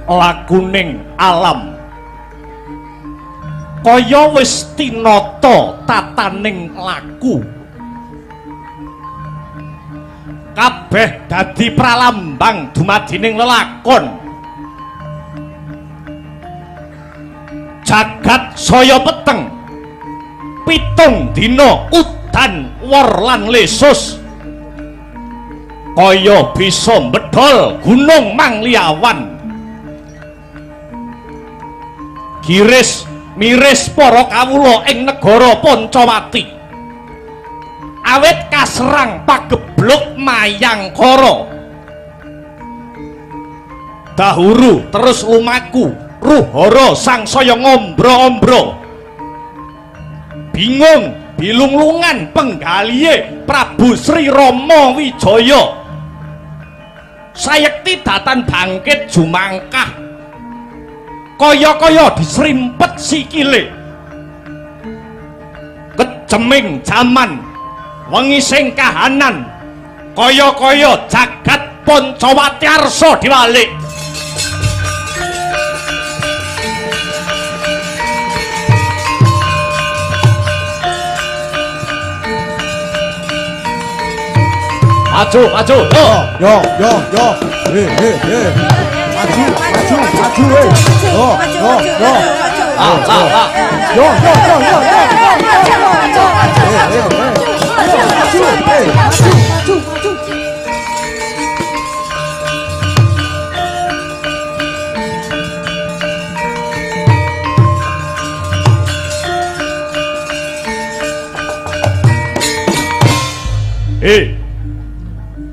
Lakuning alam kaya wis tinata tataning laku, kabeh dadi pralambang dumadining lelakon. Jagat saya peteng, 7 dina udan wor lan lesus, kaya bisa mbedol gunung Mangliawan. Giris miris para kawula ing negara Pancawati awit kaserang pagebluk Mayangkara. Dahuru terus lumaku ruhara sangsaya ngombro-ombro, bingung bilunglungan penggalihe Prabu Sri Rama Wijaya. Sayekti datan bangkit jumangkah, kaya-kaya disrimpet sikile. Kejeming jaman wengi sing kahanan kaya-kaya jagat Pancawati arsa diwalik. Maju, maju, yo. Yo, yo, yo. He, he, he. Maju, maju, maju, he. Yo, yo, yo. La, la, la. Yo, yo, yo, yo, yo. He, he, he. Yo, maju, he. Maju, maju, maju.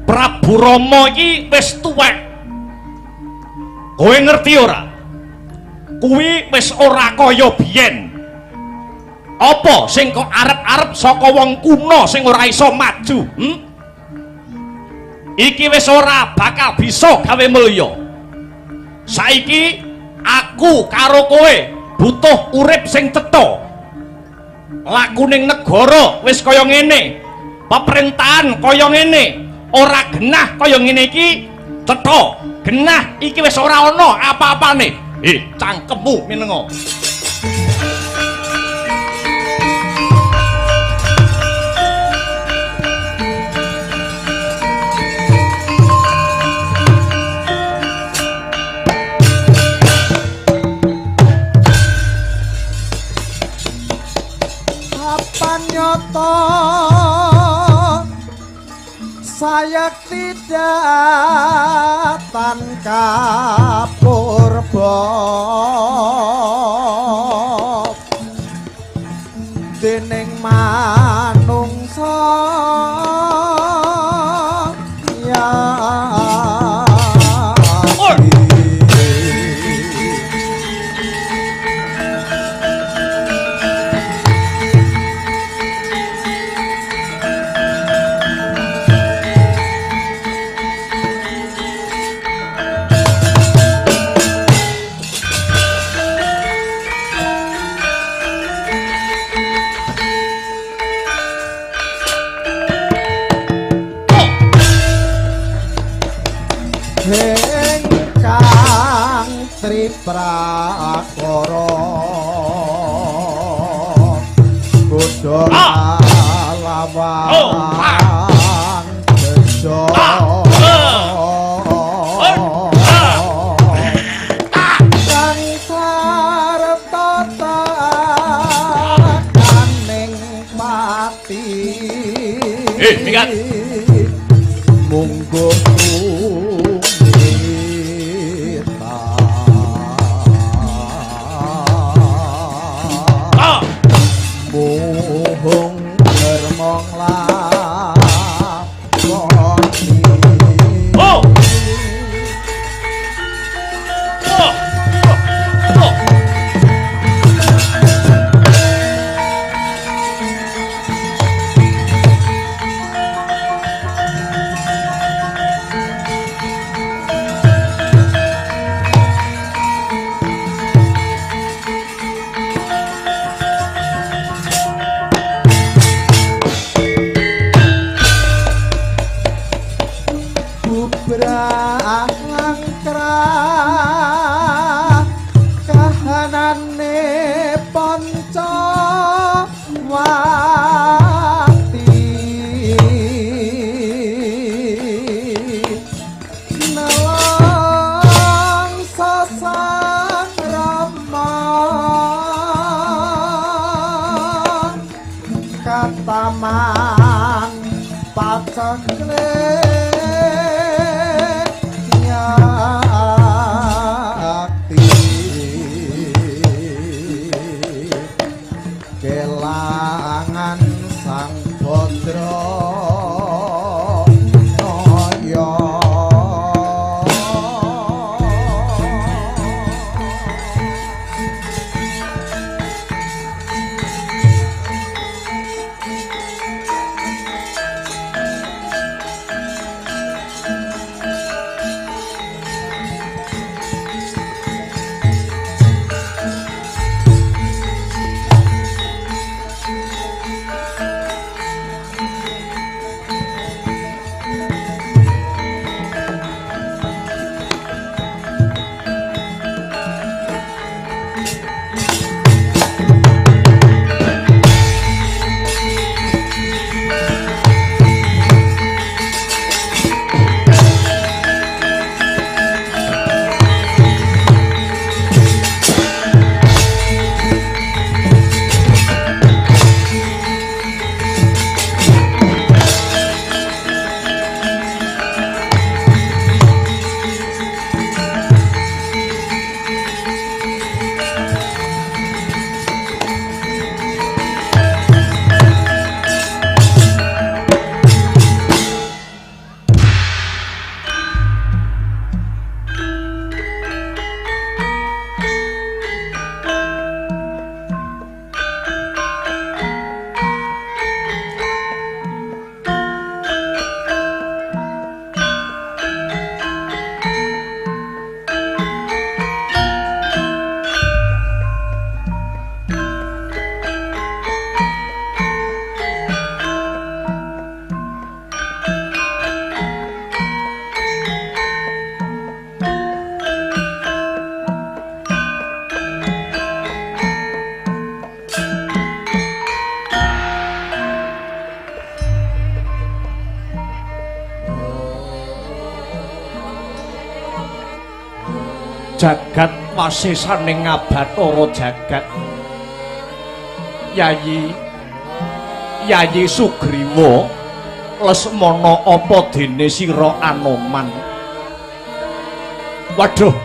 Prabu Rama iki wis tuwek. Kowe ngerti ora? Kuwi wis ora kaya biyen. Apa sing kok arep-arep saka wong kuna sing ora iso maju? Iki wis ora bakal bisa gawe mulya. Saiki aku karo kowe butuh urip sing cetha. Lakuning negara wis kaya ngene. Pemerintahan kaya ngene. Ora genah kaya ngene iki cetha. Genah iki wis ora ana apa-apane. Cangkemmu minenga. Kapan nyata saya tidak tan kapurba dening manungsa ya. Ingkang triprakara bodho lawan bejo kang sarta takaning pati. Minggat. Munggo bubrah langkrang Jagat wasesaning Abathara jagat. Yayi Yayi Sugriwa, Lesmana apa dene sira Anoman? Waduh,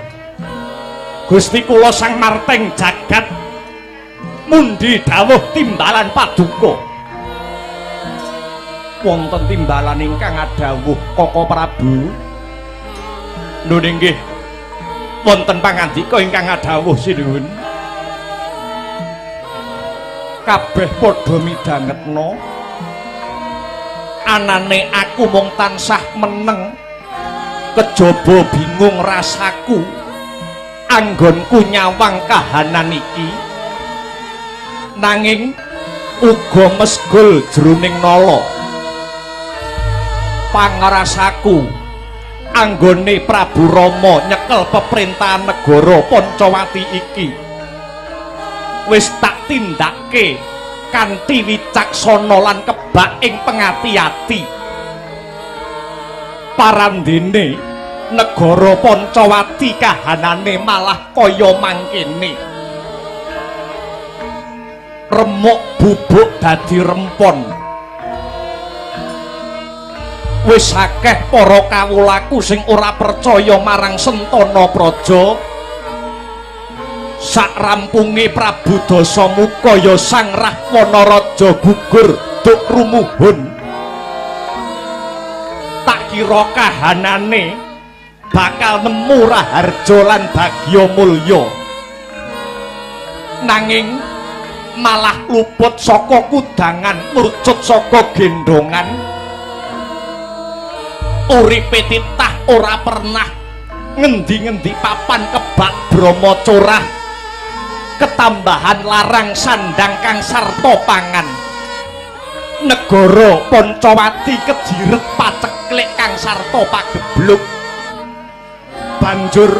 Gusti kula Sang Marteng jagat mundi dawuh timbalan paduka. Wonten timbalan ingkang adhawuh Koko Prabu. Nun inggih, wonten pangandika ingkang adhawuh sinuwun. Kabeh padha midhangetna, anane aku mung tansah meneng, kejaba bingung rasaku anggonku nyawang kahanan iki, nanging uga mesgul jroning nala. Pangrasaku anggone Prabu Rama nyekel peperintahan negara Pancawati iki wis tak tindake kanthi wicaksana lan kebak ing pengati-ati. Parandene negara Pancawati kahanane malah kaya mangkene, remuk bubuk dadi rempon. Wis akeh para kawulaku sing ora percaya marang Sentana Praja. Sakrampunge Prabu Dasamuka ya Sang Rahwana Raja gugur duk rumuhun. Tak kira kahanane bakal nemu raharja lan bagya mulya, nanging malah luput saka kudangan, mrucut saka gendongan. Uripe titah ora pernah ngendi-ngendi papan kebak brama curah, ketambahan larang sandang kang sarta pangan. Negara Pancawati kejiret paceklik kang sarta pagebluk. Banjur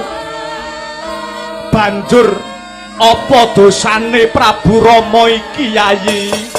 banjur apa dosane Prabu Rama iki, Yayi?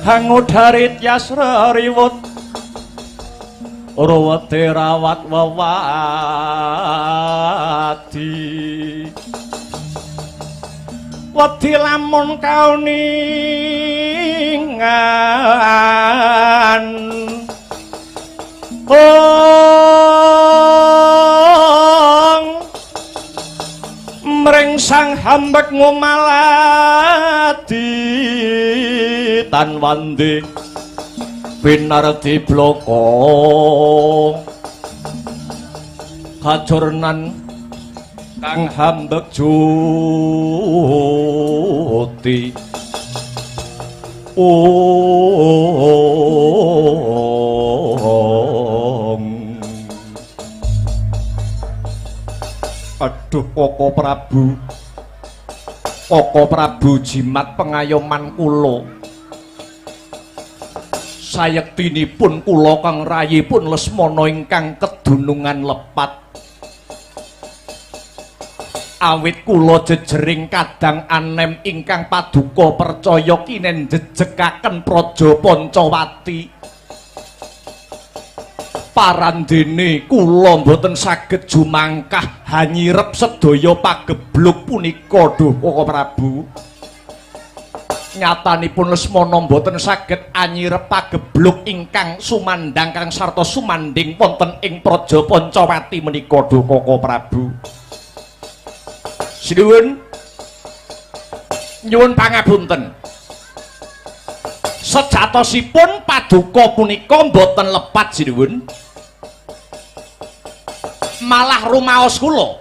Hangudarit yasra riwut ruwete rawat wewadi, wedi lamun kauningan ong mring sang hambek ngumaladi tan wandi pinardi bloko kajurnan kang hambek juti. Ong aduh Koko Prabu, Koko Prabu jimat pengayoman kula. Sayektinipun kula kang rayipun Lesmana ingkang kedunungan lepat. Awit kula jejering kadang anem ingkang paduka percaya kinen jejekaken praja Pancawati. Parandene kula mboten saged jumangkah hanyirep sedaya pagebluk punika duh Koko Prabu. Nyatanipun Lesmana mboten saged anyirep pagebluk ingkang sumandhang kang sarta sumandhing wonten ing praja Pancawati menika duh Koko Prabu. Sinuwun, nyuwun pangapunten. Sejatosipun paduka punika mboten lepat sinuwun. Malah rumaos kula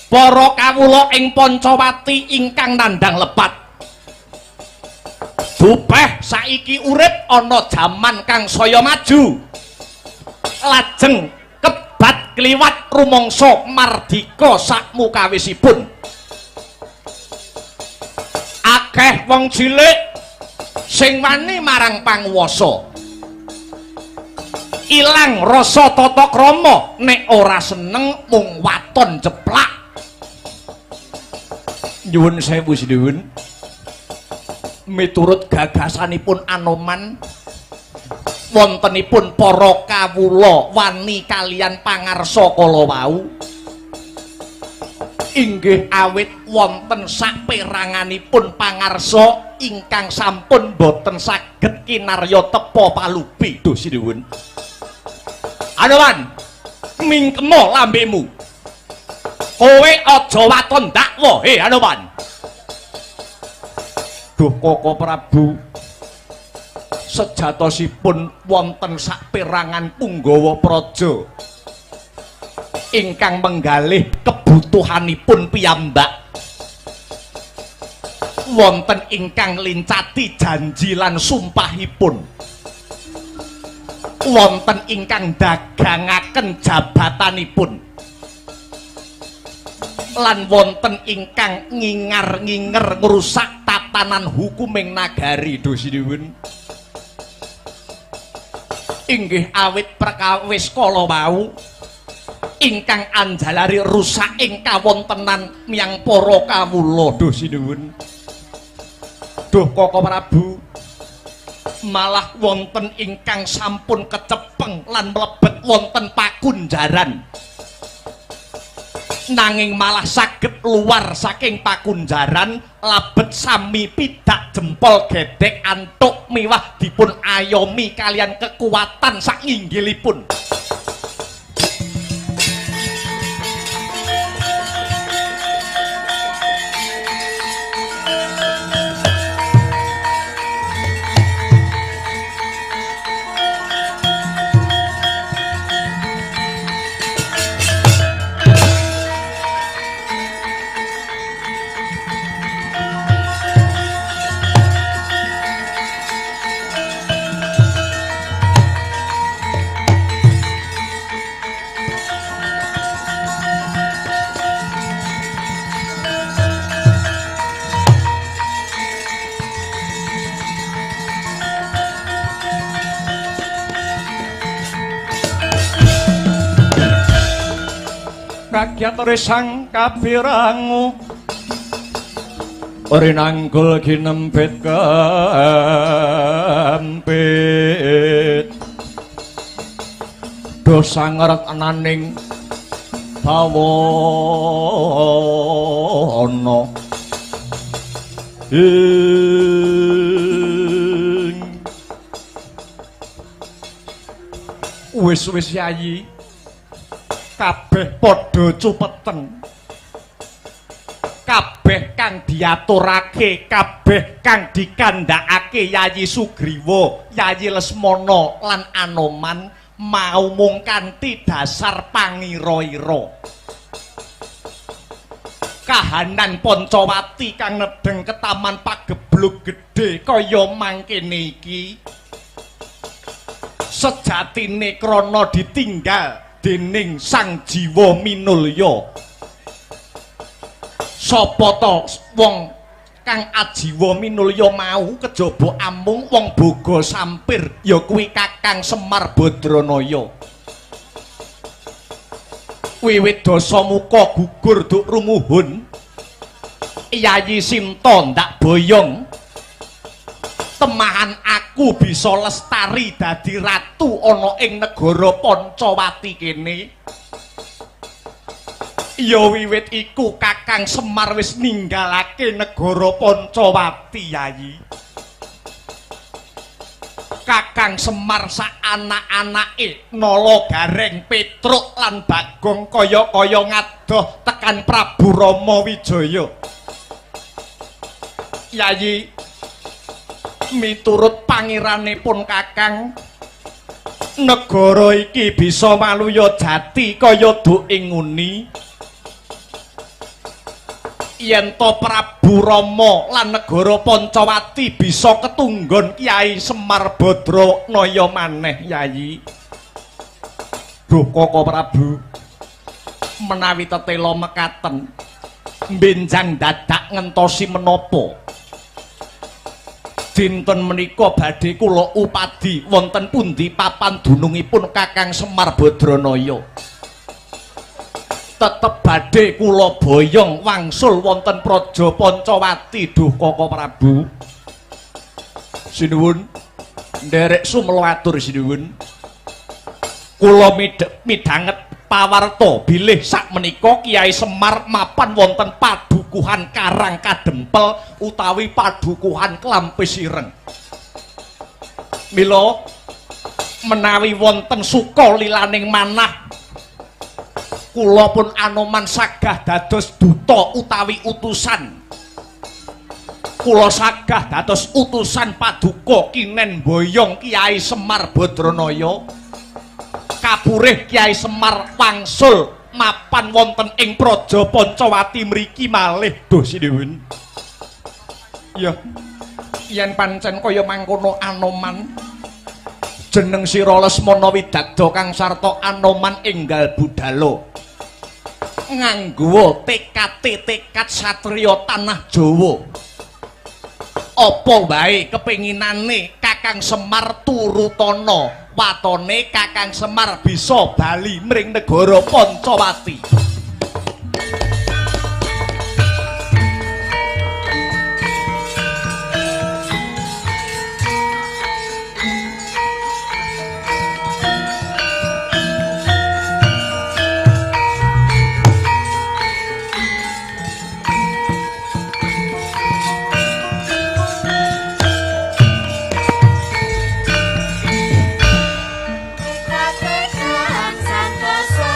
para kawula ing Pancawati ingkang nandhang lepat. Dupeh saiki urip ana jaman kang saya maju. Lajeng kebat kliwat rumangsa mardika sakmukawisipun. Akeh wong cilik sing wani marang panguwasa. Ilang rasa tata krama nek ora seneng mung waton jeplak. Nyuwun sewu sinuwun. Miturut gagasanipun Anoman, wontenipun para kawula wani kalian pangarsa kala wau inggih awit wonten saperanganipun pangarsa ingkang sampun boten saged kinarya tepa palupi. Duh sinuwun. Anoman, mingkema lambemu. Kowe aja waton dakwa, he Anoman. Duh Koko Prabu, sejatosipun wonten saperangan punggawa praja ingkang menggalih kebutuhanipun piyambak. Wonten ingkang lincati janji lan sumpahipun. Wonten ingkang dagangaken jabatanipun. Lan wonten ingkang ngingar-nginger ngrusak tatanan hukuming nagari. Duh sinuwun. Inggih awit perkawis kala wau ingkang anjalari rusak ing kawontenan miyang para kawula. Duh sinuwun. Duh Koko Prabu, malah wonten ingkang sampun kecepeng lan mlebet wonten pakunjaran. Nanging malah saged luar saking pakunjaran labet sami pidak jempol gedhek antuk miwah dipun ayomi kalian kekuatan sakinggilipun. Kakyat resang kapirangu rinanggul ginempit kempit dosa ngeretnaning bawana ing wis-wis yayi kabeh padha cupeten, kabeh kang diaturake, kabeh kang dikandhakake Yayi Sugriwa, Yayi Lesmana lan Anoman mau mung kanthi dasar pangira-ira. Kahanan Pancawati kang nedheng ketaman pageblug gedhe kaya mangkene iki sejatine krana ditinggal dening Sang Jiwa Minulya. Sapa ta wong kang ajiwa minulya mau kejaba amung wong boga sampir, ya kuwi Kakang Semar Badranaya. Wiwit dasamuka gugur duk rumuhun, Yayi Sinta ndak boyong temahan aku bisa lestari dadi ratu ana ing negara Pancawati kene. Ya wiwit iku Kakang Semar wis ninggalake negara Pancawati, Yayi. Kakang Semar sak anak-anake Nala Gareng, Petruk lan Bagong kaya-kaya ngadoh tekan Prabu Rama Wijaya. Yayi, miturut pangiranipun Kakang, Negara iki bisa maluya jati kaya duke nguni. Yen to Prabu Rama lan negara Pancawati bisa ketunggon Kyai Semar Badranaya maneh, Yayi. Duh Koko Prabu, menawi tetela mekaten benjang dadak ngentosi menapa? Dinten menika badhe kula upadi wonten pundi papan dunungipun Kakang Semar Badranaya. Tetep badhe kula boyong wangsul wonten Praja Pancawati. Duh Koko Prabu, sinuwun nderek sumela atur sinuwun. Kula midhanget pawarta bilih sakmenika Kyai Semar mapan wonten padukuhan Karang Kadempel utawi padukuhan Klampis Ireng. Mila menawi wonten suka lilaning manah, kula pun Anoman sagah dados duta utawi utusan. Kula sagah dados utusan paduka kinen boyong Kyai Semar Badranaya. Kapurih Kyai Semar wangsul mapan wonten ing Praja Pancawati mriki malih. Duh sinuwun. Ya, yen pancen kaya mangkono Anoman, jeneng sira Lesmana Widagda kang sarta Anoman enggal budala nganggo tekate tekad satriya tanah Jawa. Apa wae kepenginane Kakang Semar turutana, watone Kakang Semar bisa bali mring negara Pancawati. Kakang santosa.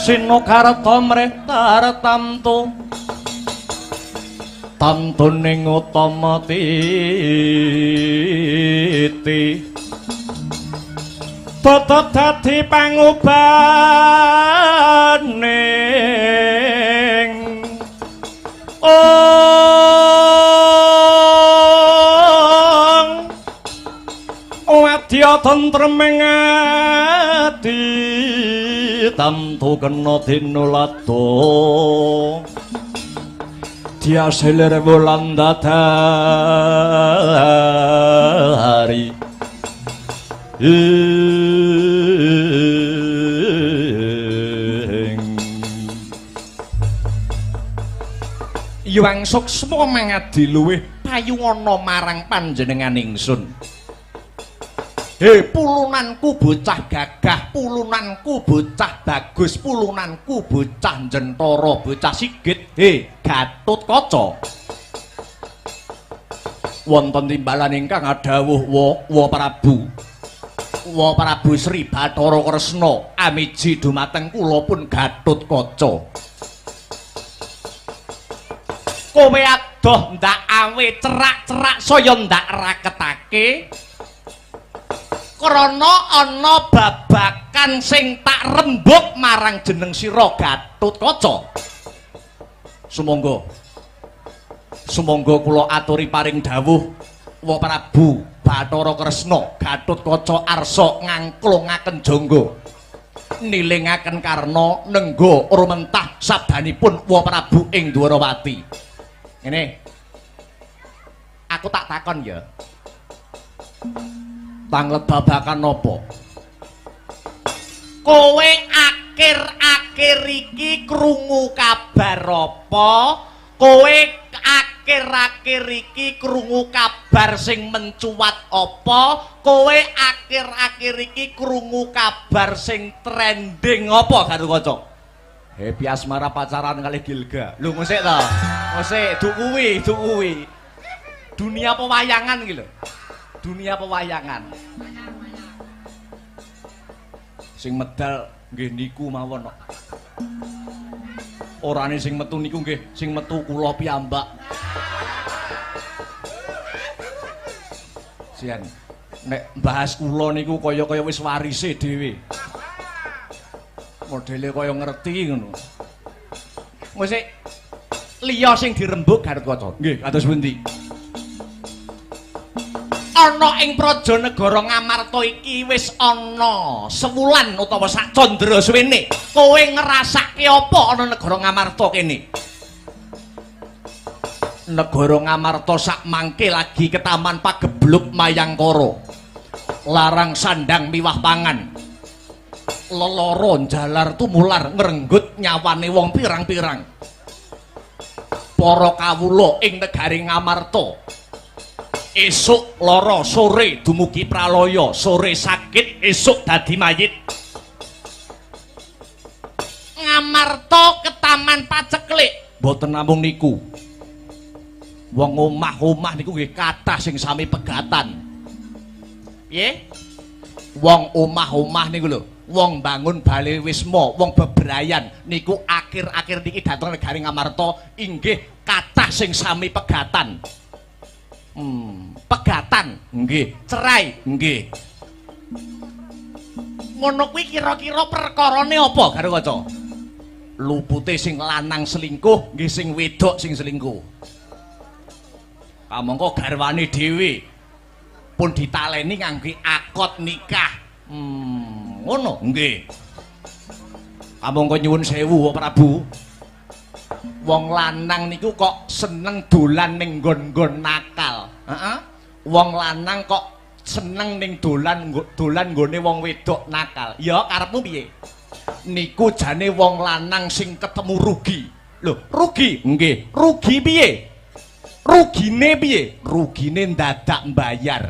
Sinokarta mrih tartamtu tamtuning utama titi tetep dadi pangubaning ong wadya tentreming ati tamtu kena dinulada diasilir wulan dadari ing Hyang Suksma mangadi luwih payungana marang panjenengan ingsun. He pulunanku bocah gagah, pulunanku bocah bagus, pulunanku bocah jentara, bocah sigit, he Gatotkaca. Wonten timbalan ingkang adhawuh wa Prabu. Wa Prabu Sri Bathara Kresna amiji dumateng kula pun Gatotkaca. Kowe adoh ndak awe cerak-cerak saya ndak raketake. Krana ana babakan sing tak rembug marang jeneng sira Gatotkaca. Sumangga. Sumangga kula aturi paring dawuh wa Prabu Bathara Kresna Gatotkaca arsa ngangklungaken jangga. Nilingaken karna nengga rumentah sabdanipun wa Prabu ing Dwarawati. Ngene. Aku tak takon ya. Tanglet babakan napa? Kowe akhir-akhir iki krungu kabar apa? Kowe akhir-akhir iki krungu kabar sing mencuat apa? Kowe akhir-akhir iki krungu kabar sing trending apa Gatotkaca? Happy Asmara pacaran kali Gilga. Lho ngosik ta? Ngosik duk kuwi, duk kuwi. Dunia pewayangan iki lho. Dunia pewayangan. Sing medal nggih niku mawon kok. Orane sing metu niku nggih sing metu kula piyambak. Sian, nek bahas kula niku kaya-kaya wis warise dhewe. Modele kaya ngerti ngono. Wis liya sing dirembug Gatotkaca. Nggih, kados pundi? Ana ing praja negara Ngamarta iki wis ana sewulan utawa sak candra suwene. Kowe ngrasake apa ana negara Ngamarta kene? Negara Ngamarta sak mangke lagi ketaman pagebluk Mayangkara. Larang sandang miwah pangan. Lelara njalar tumular ngrenggut nyawane wong pirang-pirang. Para kawula ing negari Ngamarta esuk lara sore dumugi pralaya, sore sakit esuk dadi mayit. Ngamarta ketaman paceklik. Mboten namung niku. Wong omah-omah niku nggih kathah sing sami pegatan. Piye? Wong omah-omah niku lho, wong bangun bale wisma, wong bebrayan niku akhir-akhir niki dhateng negari Ngamarta inggih kathah sing sami pegatan. Pegatan nggih, cerai nggih. Ngono kuwi kira-kira perkarane apa Gatotkaca? Lupute sing lanang selingkuh nggih sing wedok sing selingkuh. Kamangka garwane dhewe pun ditaleni ngangge akad nikah. Ngono nggih. Kamangka nyuwun sewu Prabu. Wong lanang niku kok seneng dolan ning nggon-nggon nakal. Heeh. Wong lanang kok seneng ning dolan dolan nggone wong wedok nakal. Ya karepmu piye? Niku jane wong lanang sing ketemu rugi. Lho, rugi? Nggih. Rugi piye? Rugine piye? Rugine ndadak mbayar.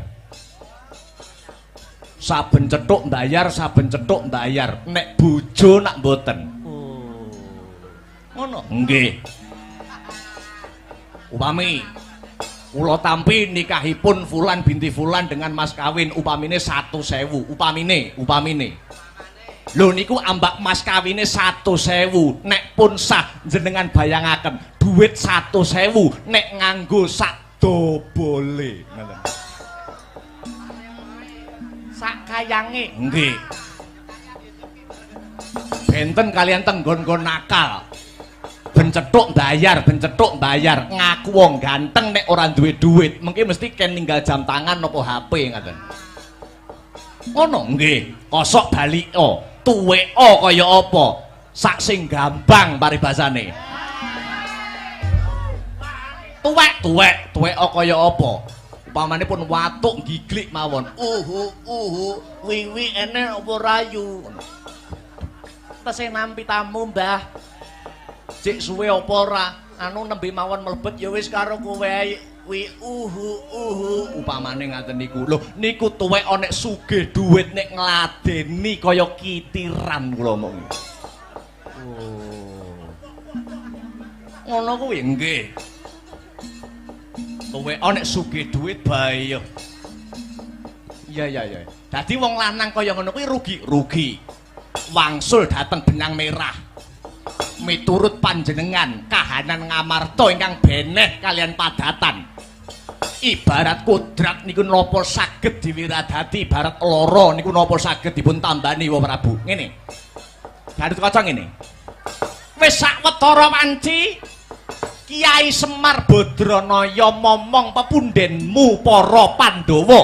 Saben cethuk mbayar, saben cethuk mbayar. Nek bojo nak mboten. Oh. Ngono. Nggih. Upami kula tampi nikahipun Fulan binti Fulan dengan mas kawin upamine 1.000, upamine, upamine. Lho niku ambak mas kawine 100.000. Nek pun sah jenengan bayangaken duit 100.000 nek nganggo sak dobole. Ngoten. Sak kayange. Nggih. Benten kalian tenggon-nggon nakal. Ben cethuk bayar, ben cethuk bayar. Ngaku wong ganteng nek ora duwe duit, mengki mesti ken ninggal jam tangan napa HP ngaten. Ngono nggih, kosok baliko, tuweka kaya apa? Sak sing gampang paribasane. Tuwek, tuwek, tuweka kaya apa? Upamane pun watuk giglik mawon. Uhu, uhu, wiwi enek apa rayu? Tesih nampi tamu, Mbah. Cik suwe apa ora? Anu nembe mawon mlebet ya wis karo kowe ae. Wi uhu uhu upamane ngaten niku. Lho niku tuwek nek sugih dhuwit nek ngladeni kaya kitiran kula omong. Oh. Ngono kuwi nggih. Tuwek nek sugih dhuwit bae. Iya iya iya. Dadi wong lanang kaya ngono kuwi rugi, rugi. Wangsul dateng benang merah. Miturut panjenengan kahanan Ngamarta ingkang beneh kalian padatan. Ibarat kodrat niku napa saged diwiradati, ibarat lara niku napa saged dipun tambani Wa Prabu. Ngene. Gatotkaca ngene. Wis sawetara wanci Kiai Semar Badranaya momong pepundhenmu para Pandhawa.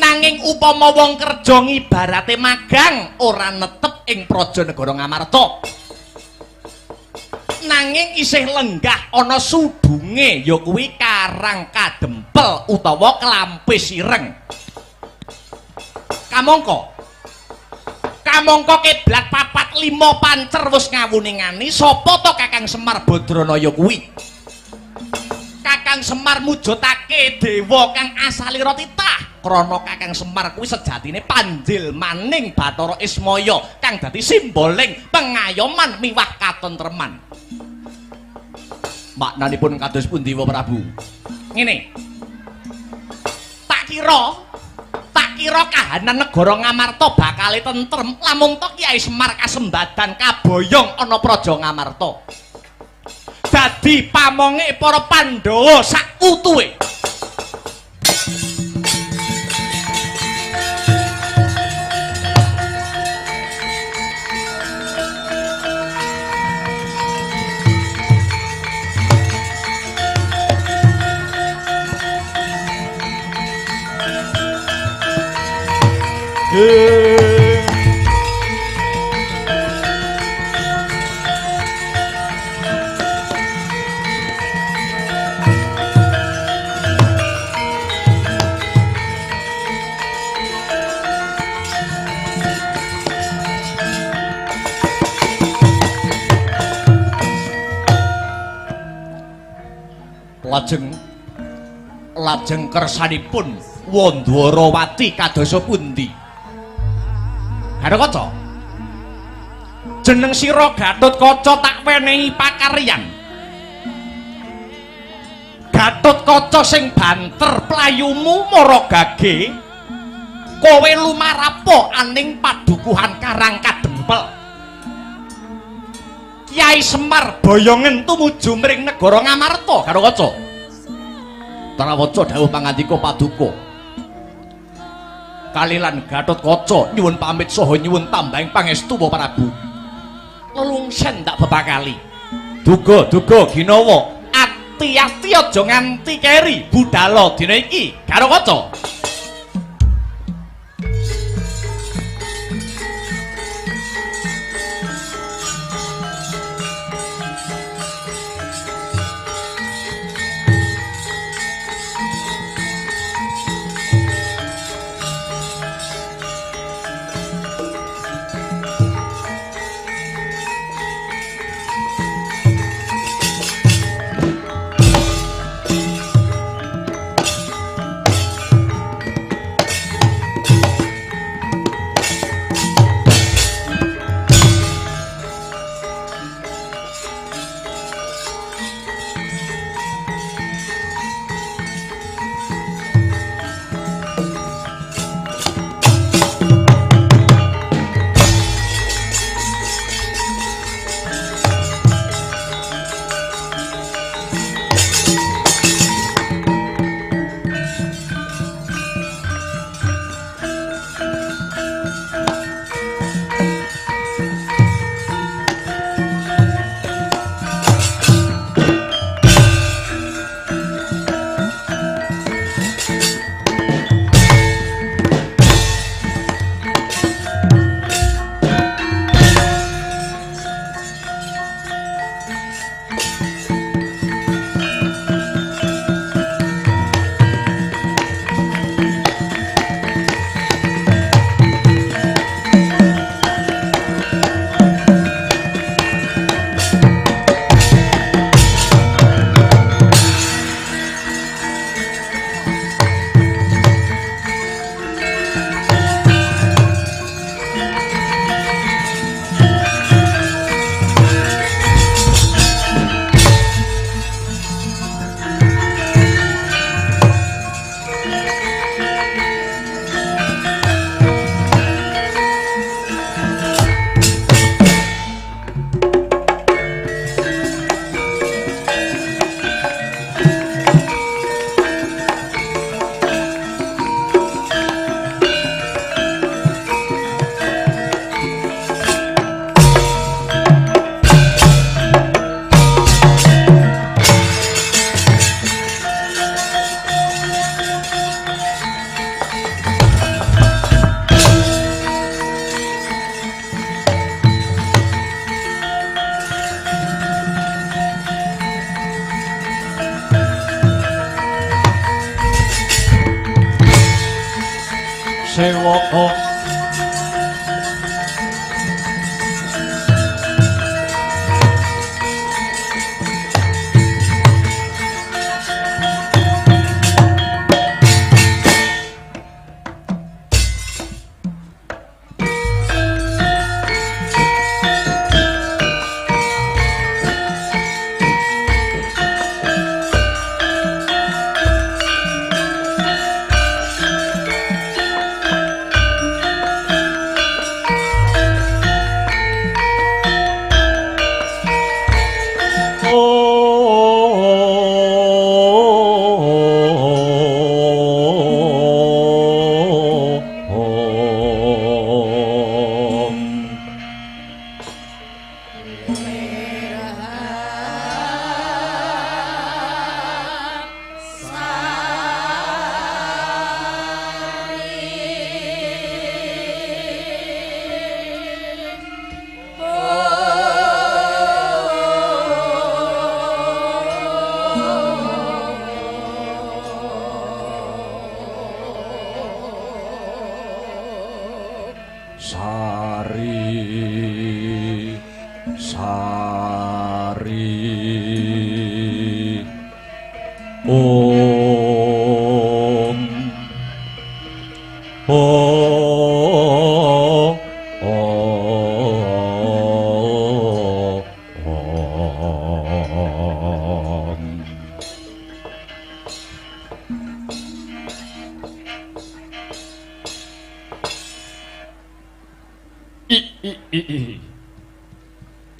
Nanging upama wong kerja ngibarate magang ora netep ing praja negara Ngamarta. Nanging isih lenggah ana sudunge ya kuwi Karang Kadempel utawa Klampis Ireng. Kamangka kamangka kiblat 4 5 pancer wis ngawuningani sapa to Kakang Semar Badranaya kuwi? Kakang Semar mujudake dewa kang asalira titah. Krana Kakang Semar kuwi sejatine panjil maning Bathara Ismaya kang dadi simboling pengayoman miwah katentreman. Maknanipun kados pundi Wa Prabu? Ngene. Tak kira kahanan negara Ngamarta bakale tentrem lamun to Kyai Semar kasembadan kaboyong ana praja Ngamarta. Dadi pamonge para Pandhawa sak utuhe. Lajeng kersanipun Wandwarawati kadosa pundi? Gatotkaca. Jeneng sira Gatotkaca tak wenehi pakaryan. Gatotkaca sing banter playumu mara gage, kowe lumarapa aning padukuhan Karang Kadempel. Kyai Semar boyongen tumuju mring negara Ngamarta. Gatotkaca. Trawaca dawuh pangandika paduka. Kalilan Gatotkaca nyuwun pamit saha nyuwun tambahing pangestu Wa Prabu. Lelungsen tak bebakali. Duga duga ginawa, ati-ati aja nganti keri budala dina iki. Gatotkaca. Sewaka.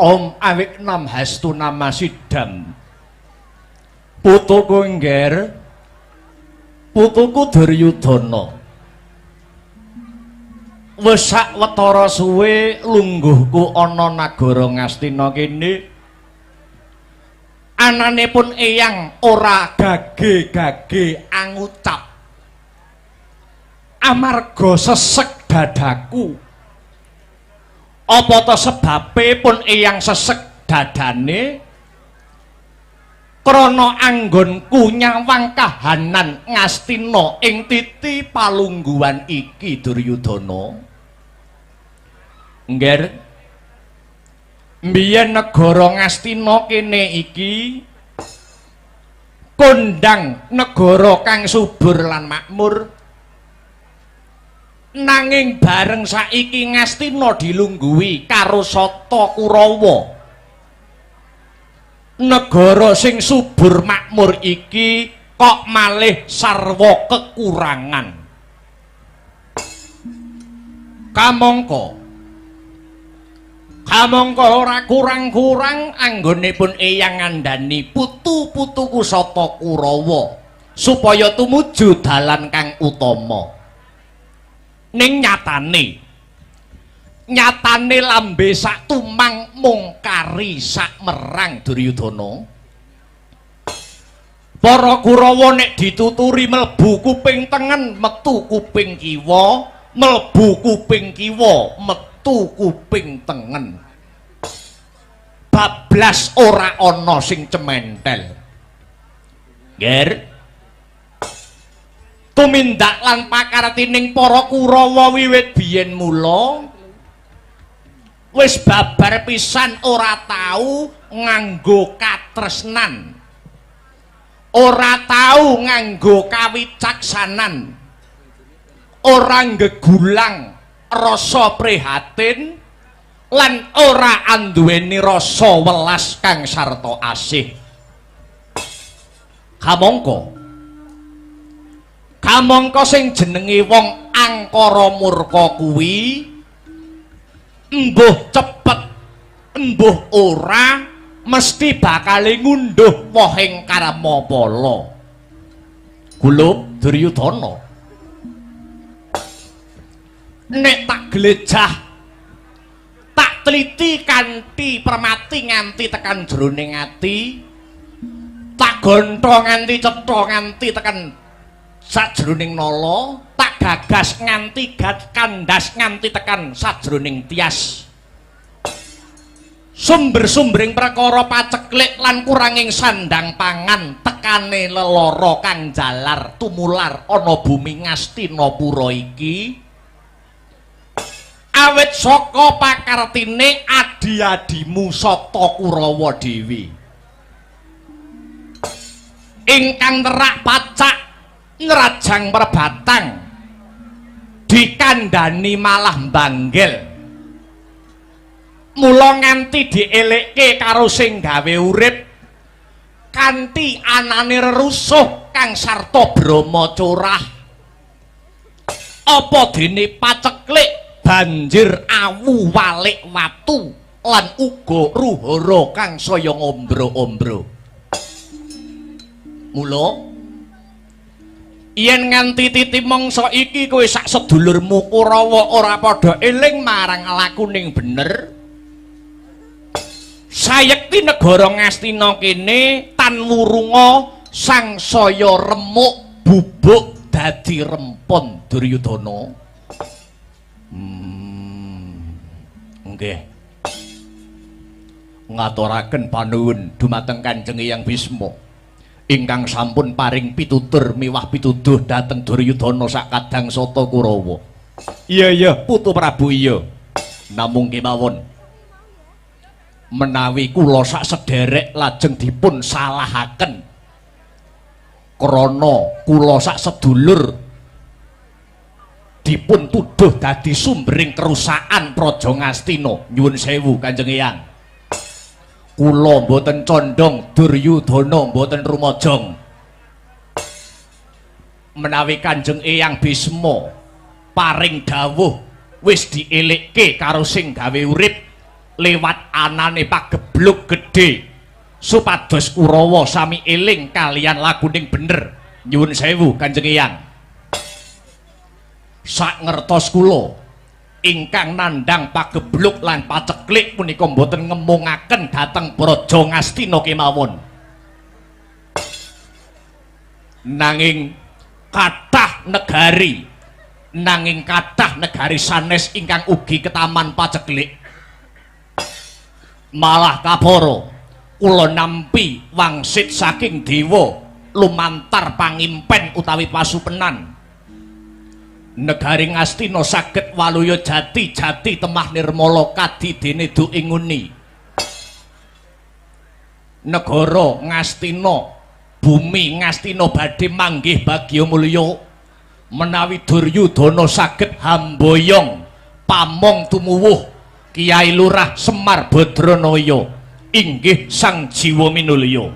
Om awik nam hastu nama sidam. Putuku ngger, putuku Duryudana. Wis sak wetara suwe lungguhku ana nagara Ngastina kene. Anane pun eyang ora gage-gage angucap. Amarga sesek dadaku. Apa ta sebabe pun eyang sesek dadane? Krana anggonku nyawang kahanan Ngastina ing titi palungguhan iki Duryudana. Ngger, mbiyen negara Ngastina kene iki kondang negara kang subur lan makmur. Nanging bareng saiki Ngastina dilungguhi karo Sata Kurawa. Negara sing subur makmur iki kok malih sarwa kekurangan. Kamangka kamangka ora kurang-kurang anggonipun eyang ngandhani putu-putuku Sata Kurawa supaya tumuju dalan kang utama. Ning nyatane, nyatane lambe sak tumang mung kari sak merang Duryudana. Para Kurawa nek dituturi mlebu kuping tengen metu kuping kiwa, mlebu kuping kiwa metu kuping tengen. Bablas ora ana sing cementel. Ngger, tumindak lan pakartining para Kurawa wiwit biyen mula wis babar pisan ora tau nganggo katresnan, ora tau nganggo kawicaksanan, ora nggegulang rasa prihatin lan ora anduweni rasa welas kang sarta asih. Kamangka kamangka sing jenenge wong angkara murka kuwi embuh cepet embuh ora mesti bakale ngunduh wohing karma pala. Gulub Duryudana, nek tak glejah tak teliti kanthi permati nganti tekan jroning ati, tak gontho nganti cetha nganti tekan sajroning nala, tak gagas nganti kandas nganti tekan sajroning tias. Sumber-sumbering perkara paceklik lan kuranging sandang pangan tekane lelara kang jalar tumular ana bumi Ngastinapura iki Awit saka pakartine adi-adimu Sata Kurawa dhewe. Ingkang nerak pacak ngrajang perbatang dikandhani malah mbanggel. Mula nganti dielekke karo sing gawe urip kanthi anane rerusuh kang sarta brama curah. Apa dene paceklik banjir awu walik watu lan uga ruhara kang saya ngombro-ombro. Mula yen nganti titi mangsa iki kowe sak sedulurmu Kurawa ora padha eling marang lakuning bener, sayekti negara Ngastina kene tan wurunga sangsaya remuk bubuk dadi rempon Duryudana. Nggih. Ngaturaken panuwun dumateng Kanjeng Hyang Bisma ingkang sampun paring pitutur miwah pituduh dhateng Duryudana sakadang Sata Kurawa. Iya iya Putu Prabu iya. Namung kemawon menawi kula sak sederek lajeng dipun salahaken krana kula sak sedulur dipun tuduh dadi sumbering kerusakan Praja Ngastina. Nyuwun sewu Kanjeng Hyang, kula mboten condong Duryudana mboten rumajang. Menawi Kanjeng Hyang Bisma paring dawuh wis dielekke karo sing gawe urip lewat anane pagebluk gedhe supados Kurawa sami eling kalian lakuning bener. Nyuwun sewu Kanjeng Hyang, sak ngertos kula ingkang nandhang pagebluk lan paceklik punika mboten ngemungaken dhateng Praja Ngastina kemawon, nanging kathah negari, nanging kathah negari sanes ingkang ugi ketaman paceklik. Malah kapara kula nampi wangsit saking dewa lumantar pangimpen utawi pasupenan negari Ngastina saged waluya jati-jati temah nirmala kadi dene du ing nguni. Negara Ngastina, bumi Ngastina badhe manggih bagya mulya menawi Duryudana saged hamboyong pamong tumuwuh Kiai Lurah Semar Badranaya inggih sang jiwa minulya.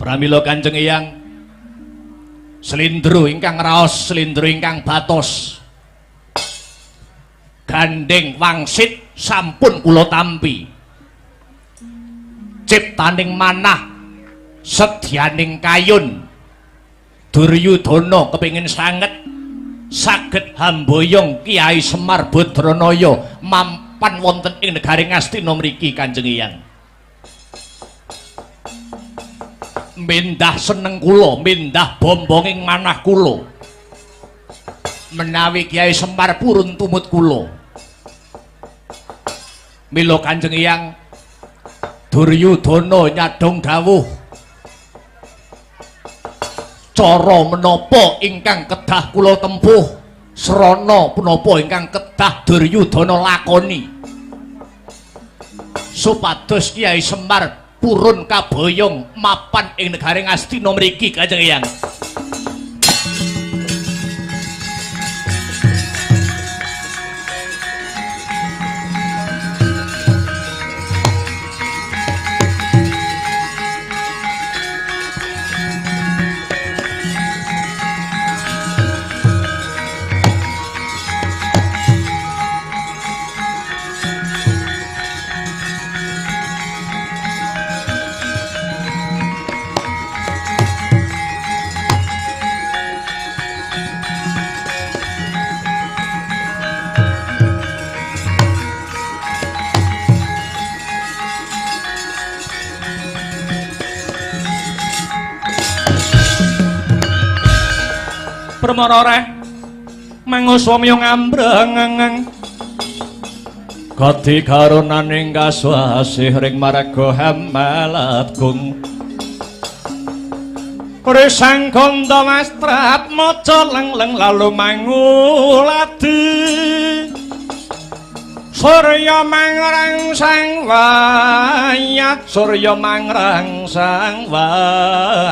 Pramila Kanjeng Hyang, slendro ingkang raos, slendro ingkang batos, gandheng wangsit sampun kula tampi. Ciptaning manah sedyaning kayun Duryudana kepingin sanget saged hamboyong Kiai Semar Badranaya mampan wonten ing negari Ngastina mriki Kanjeng Hyang. Mendah seneng kula, mendah bombonging manah kula menawi Kiai Semar purun tumut kula. Mila Kanjeng Hyang, Duryudana nyadong dawuh cara menapa ingkang kedah kula tempuh, srana punapa ingkang kedah Duryudana lakoni supados Kiai Semar purun kaboyong mapan ing negari Ngastina mriki Kanjeng Hyang. Permara reh manguswamya ngambreng gati karunaning kaswasih ring marga hamalat gung. Krisang ganda mastrat maca leng-leng lalu manguladi. Surya mangrangsang waya, surya mangrangsang waya.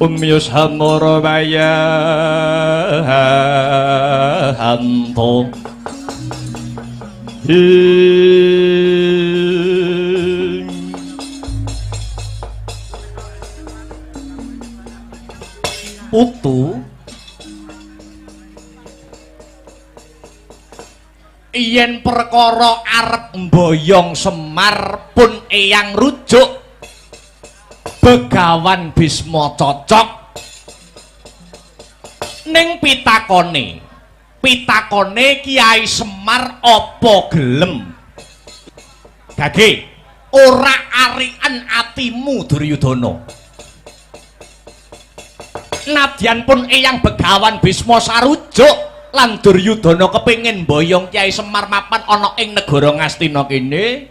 Umyus hamura waya hanto. Putu yen perkara arep mboyong Semar pun eyang rujuk Begawan Bisma cocok ning pitakone Kiai Semar apa gelem gage ora arian atimu Duryudana. Nadyan pun eyang Begawan Bisma sarujuk lan Duryudana kepengin mboyong Kiai Semar mapan ana ing negara Ngastina kene.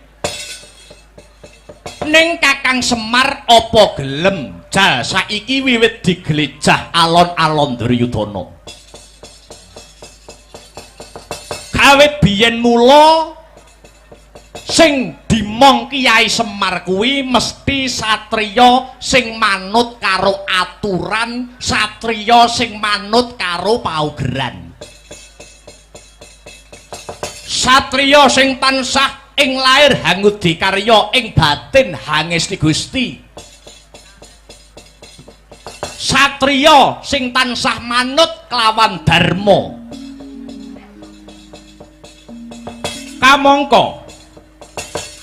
Ning Kakang Semar apa gelem? Jal saiki wiwit diglejah alon-alon Duryudana. Kawit biyen mula sing dimong Kiai Semar kuwi mesti satriya sing manut karo aturan, satriya sing manut karo paugeran. Satriya sing tansah ing lair hangudi karya, ing batin hangesti Gusti. Satriya sing tansah manut kelawan dharma.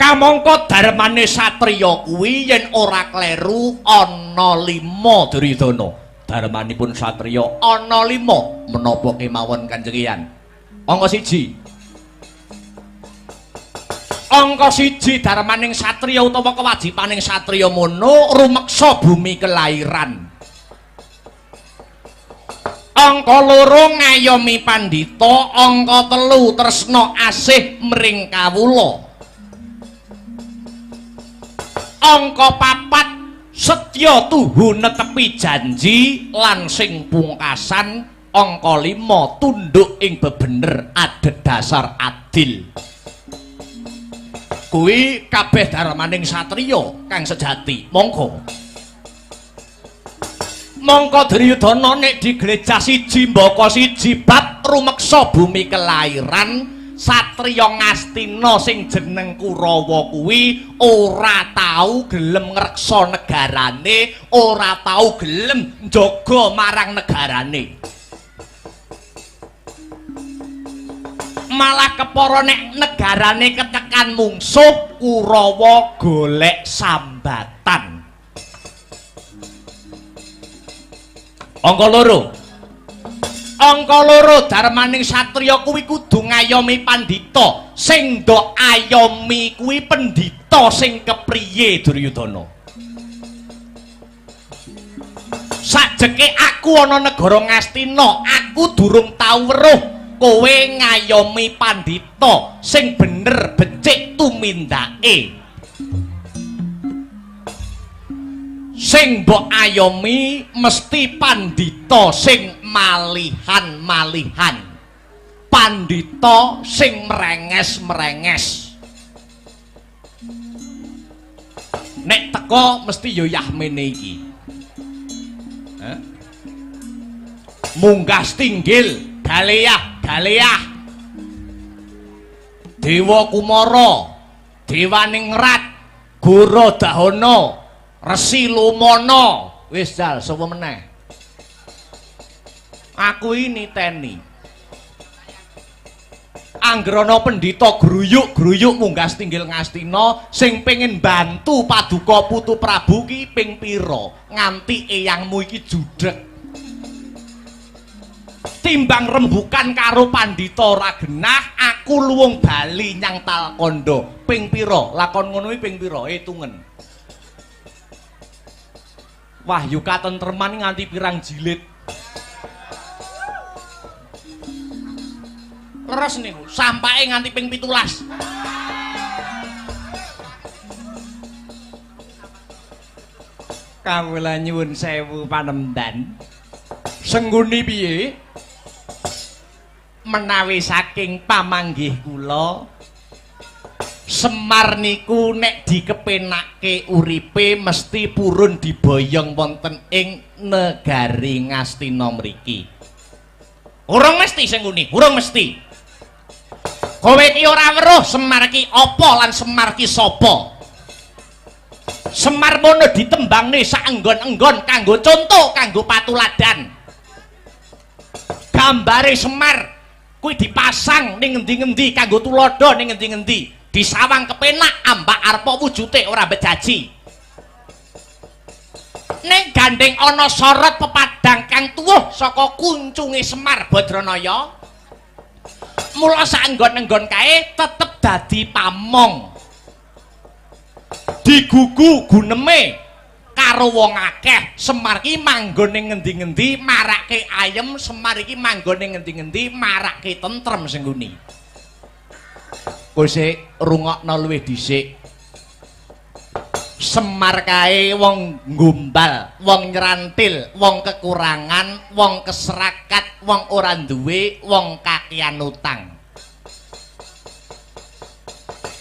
Kamangka dharmane satriya kuwi yen ora kleru ana 5 Duryudana. Dharmanipun satriya ana 5 menapa kemawon Kanjeng Eyang? Angka 1. Angka 1 dharmaning satriya utawa kewajibaning satriya mono rumeksa bumi kelairan. Angka 2 ngayomi pandhita, angka 3 tresna asih mring kawula. Angka 4 setya tuhu netepi janji lan sing pungkasan angka 5 tunduk ing bebener adhedhasar adil. Kuwi kabeh dharmaning satriya kang sejati. Monggo. Mongko Duryudana nek diglejah siji mbaka siji bab rumeksa bumi kelairan, satriya Ngastina sing jeneng Kurawa kuwi ora tau gelem ngreksa negarane, ora tau gelem njaga marang negarane. Malah kepara nek negarane ketekan mungsuh, Kurawa golek sambatan. Angka 2. Angka 2 dharmaning satriya kuwi kudu ngayomi pandhita. Sing ndok ayomi kuwi pendhita sing kepriye Duryudana? Sajeke aku ana negara Ngastina, aku durung tau weruh kowe ngayomi pandhita sing bener becik tumindake. Sing mbok ayomi mesti pandhita sing malihan-malihan, pandhita sing merenges-merenges. Nek teko mesti ya yahmene iki. Munggah stinggil, galeah, galeah. Dewa Kumara, Dewaningrat, Goro Dahana, Resi Lumana. Wis jal sapa meneh? Aku ini teni. Angger ana pendhita gruyuk-gruyuk munggah stinggil Ngastina sing pengin bantu paduka Putu Prabu ki ping pira nganti eyangmu iki judhek. Timbang rembukan karo pandhita ora genah, aku luwung bali nyang Talkandha. Ping pira? Lakon ngono iki ping pira? Hitungen. Wahyu Katentreman nganti pirang jilid. Leres niku, sampake nganti ping 17. Kawula nyuwun sewu panemban. Sengguni piye? Menawi saking pamanggih kula, Semar niku nek dikepenake uripe mesti purun diboyong wonten ing negari Ngastina mriki. Urung mesti Sengguni, urung mesti. Kowe iki ora weruh Semar ki apa lan Semar ki sapa? Semar mono ditembangne saenggon-enggon kanggo conto, kanggo patuladan. Gambare Semar kuwi dipasang ning ngendi-ngendi kanggo tuladha ning ngendi-ngendi. Disawang kepenak ambak arpa wujute ora bejaji. Ning gandeng ana sorot pepadang kang tuwuh saka kuncunge Semar Badranaya. Mula saenggon-enggon kae tetep dadi pamong. Digugu guneme karo wong akeh. Semar ki manggon ning ngendi-ngendi marake ayem, Semar iki manggon ning ngendi-ngendi marake tentrem Sengguni. Kowe sik rungokno luwih dhisik. Semar kae wong nggombal, wong nyrantil, wong kekurangan, wong keserakat, wong ora duwe, wong kakean utang.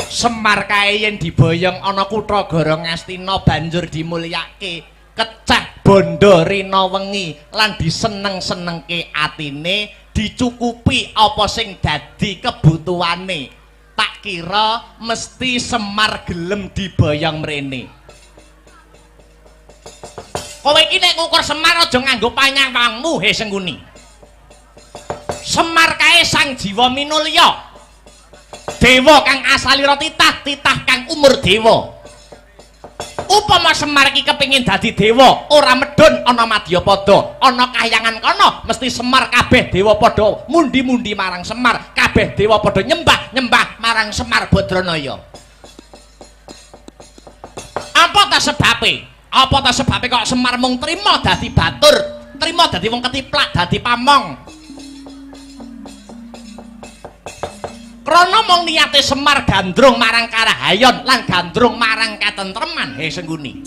Semar kae yen diboyong ana kutha Gara Ngastina banjur dimulyake, kecah bondo rina wengi lan diseneng-senengke atine, dicukupi apa sing dadi kebutuhane. Tak kira mesti Semar gelem diboyong mrene. Kowe iki nek ngukur Semar aja nganggo panyawangmu, he Sengguni. Semar kae sang jiwa minulya. Dewa kang asalira titah, titah kang umur dewa. Upama Semar iki kepengin dadi dewa, ora medhun ana madyapada, ana kahyangan kono, mesti Semar kabeh dewa padha mundi-mundi marang Semar, kabeh dewa padha nyembah-nyembah marang Semar Badranaya. Apa ta sebabe? Apa ta sebabe kok Semar mung trima dadi batur, trima dadi wong ketiplak, dadi pamong? Krana mung niate Semar gandrung marang karahayon lan gandrung marang katentreman, he Sengguni.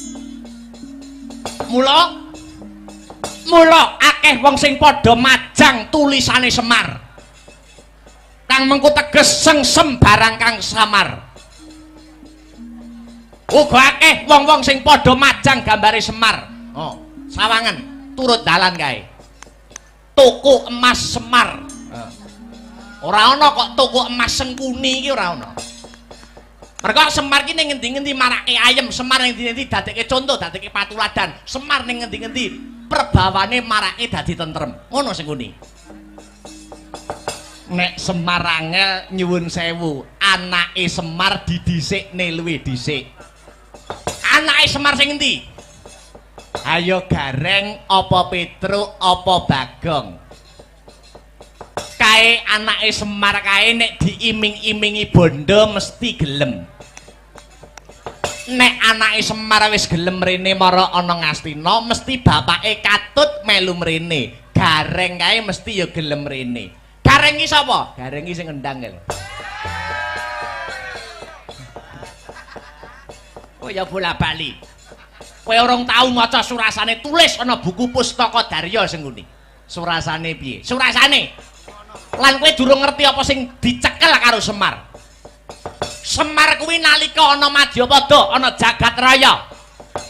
Mula mula akeh wong sing padha majang tulisane Semar. Kang mengku teges sengsem barang kang samar. Uga akeh wong-wong sing padha majang gambare Semar. Oh, sawangan turut dalan kae. Toko emas Semar. Ora ana kok toko emas Sengkuni iki ora ana. Mergo Semar ki ning ngendi-ngendi marake ayem, Semar ning ngendi-ngendi dadekke conto, dadekke patuladan, Semar ning ngendi-ngendi perbawane marake dadi tentrem. Ngono Sengkuni. Nek Semar angel nyuwun sewu, anake Semar didhisikne luwih dhisik. Anake Semar sing endi? Ayo Gareng apa Petruk apa Bagong? Kae anake Semar kae nek diiming-imingi bondo mesti gelem. Nek anake Semar wis gelem mrene mara ana Ngastina, mesti bapake katut melu mrene. Gareng kae mesti ya gelem mrene. Gareng iki sapa? Gareng iki sing ngendang lho. Oh ya bola-bali. Kowe urung tau maca surasane, tulis ana buku Pustaka Darya sing ngene. Surasane piye? Surasane. Lan kowe durung ngerti apa sing dicekel karo Semar. Semar kuwi nalika ana Madyapada, ana jagat raya.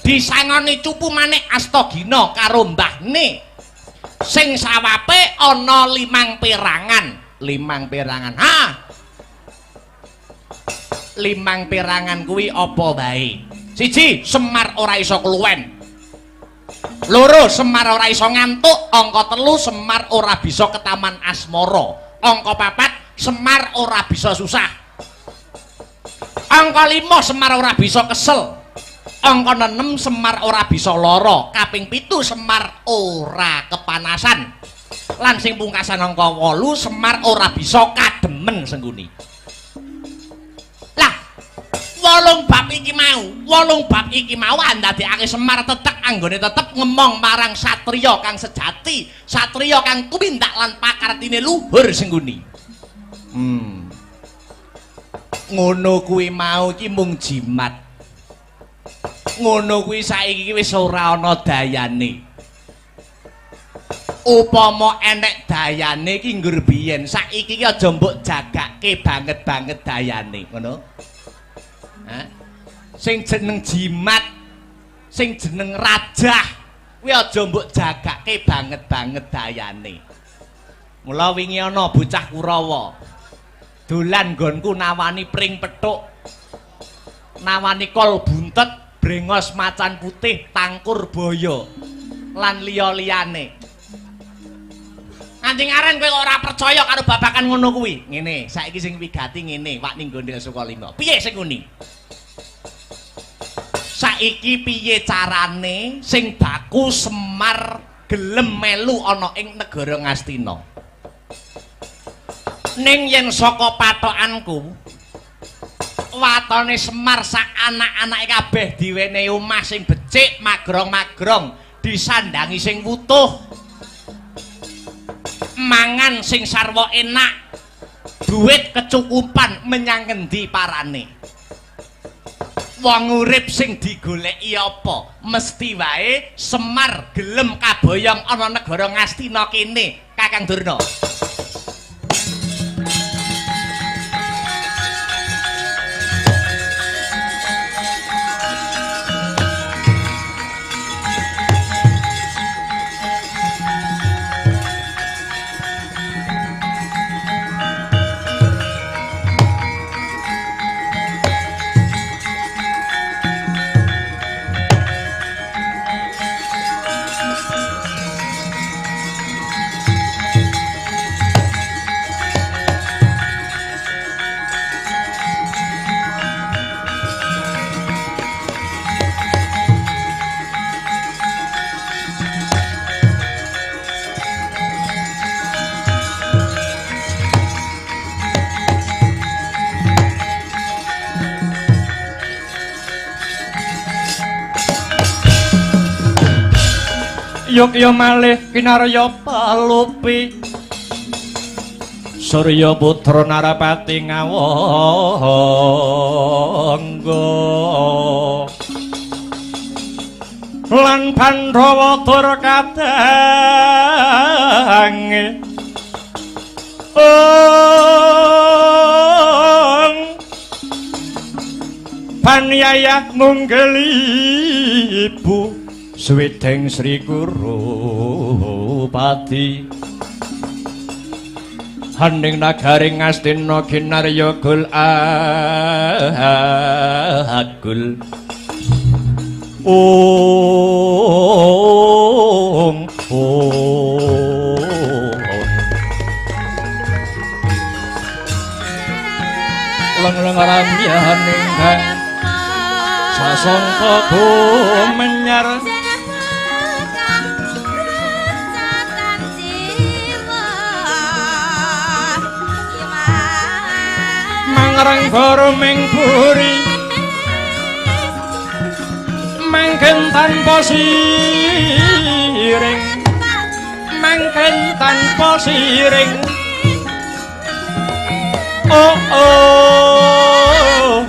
Disangoni cupu manik Astagina karo mbahne. Sing sawape ana 5 perangan. 5 perangan. Ha. 5 perangan kuwi apa wae? 1, Semar ora iso kluwen. 2, Semar ora iso ngantuk. Angka 3, Semar ora bisa ketaman asmara. Angka 4, Semar ora bisa susah. Angka 5, Semar ora bisa kesel. Angka 6, Semar ora bisa lara. Kaping 7, Semar ora kepanasan. Lan sing pungkasan angka 8, Semar ora bisa kademen Sengguni. Lah, 8 bab iki mau, 8 bab iki mau andadekake Semar tetek anggone tetep ngemong marang satriya kang sejati, satriya kang tumindak lan pakartine luhur Sengguni. Ngono kuwi mau iki mung jimat. Ngono kuwi saiki iki wis ora ana dayane. Upama enek dayane iki nggur biyen, saiki iki aja mbok jagake banget-banget dayane, ngono. Hah? Sing jeneng jimat, sing jeneng rajah, kuwi aja mbok jagake banget-banget dayane. Mula wingi ana bocah Kurawa dolan nggonku nawani pring pethuk, nawani kol buntet, brengos macan putih, tangkur boyo, lan liya-liyane. Nganti ngaren kowe kok ora percaya karo babakan ngono kuwi. Ngene, saiki sing wigati ngene, Wak ning Gondel Sukalima. Piye sing nguni? Saiki piye carane sing baku Semar gelem melu ana ing negara Ngastina? Ning yen saka patokanku, watone Semar sak anak-anake kabeh diwenehi omah sing becik, magrong-magrong, disandangi sing wutuh, mangan sing sarwa enak, duit kecukupan menyang ngendi parane. Wong urip sing digoleki apa? Mesti wae Semar gelem kaboyong ana negara Ngastina kene, Kakang Durna. Yogya malih kinarya palupi Surya putra Narapati ngawangga lan Pandhawa tur kadange ong panyayah munggelibu Swideng Sri Kurupati Haning nagaring Ngastina kinarya gul agul ong ong lang-lang ramyaning kang sasongko gumenyar mangrang ming buri mangken tanpa siring mangken tanpa siring oh oh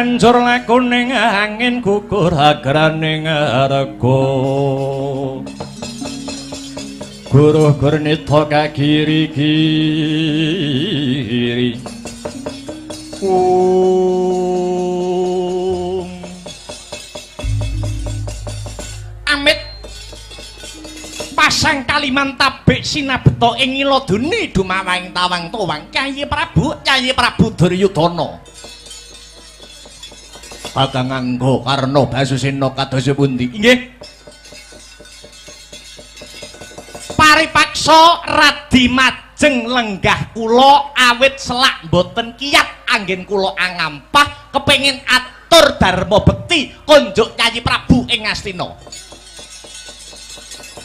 Nganjur lakuning angin gugur agraning rega. Guru gurnita kagiri-giri. Om. Amit pasang kaliman tabik sinabeta ing iladuni dumawang tawang towang Kyai Prabu, Kyai Prabu Duryudana. Kakang Angga Karna Basusena kados pundi? Inggih. Paripaksa radi majeng lenggah kula awit selak mboten kiyat anggen kula angampah kepengin atur dharma bekti konjuk Kyai Prabu ing Ngastina.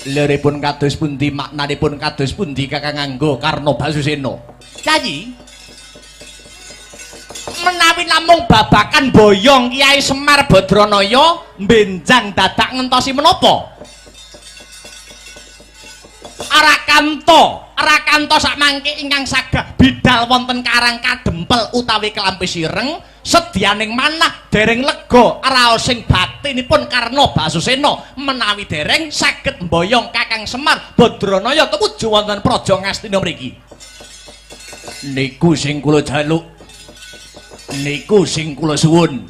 Liripun kados pundi, maknanipun kados pundi Kakang Angga Karna Basusena? Kyai, menawi namung babakan boyong Kyai Semar Badranaya mbenjang dadak ngentosi menapa? Arakanto, Arakanto sakmangke ingkang sagah bidal wonten Karang Kadempel utawi Klampis Ireng sedyaning manah dereng lega raosing batinipun Karna Basusena menawi dereng saged mboyong Kakang Semar Badranaya tumuju wonten Praja Ngastina mriki. Niku sing kula jaluk. Niku sing kula suwun.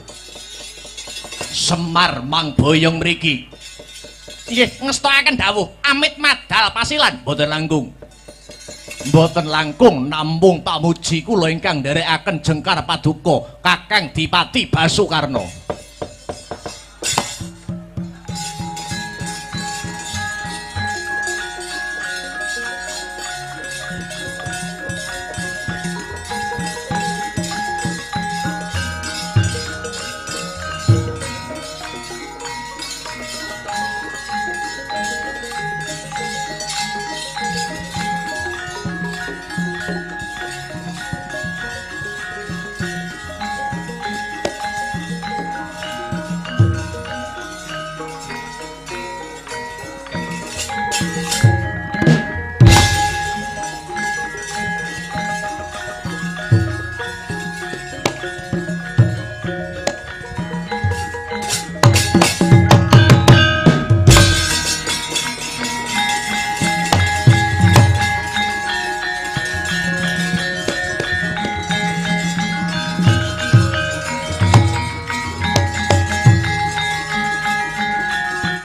Semar mangboyong mriki. Nggih, ngestokaken dawuh amit madal pasilan mboten langkung. Mboten langkung namung pamuji kula ingkang nderekaken jengkar paduka Kakang Dipati Basukarna.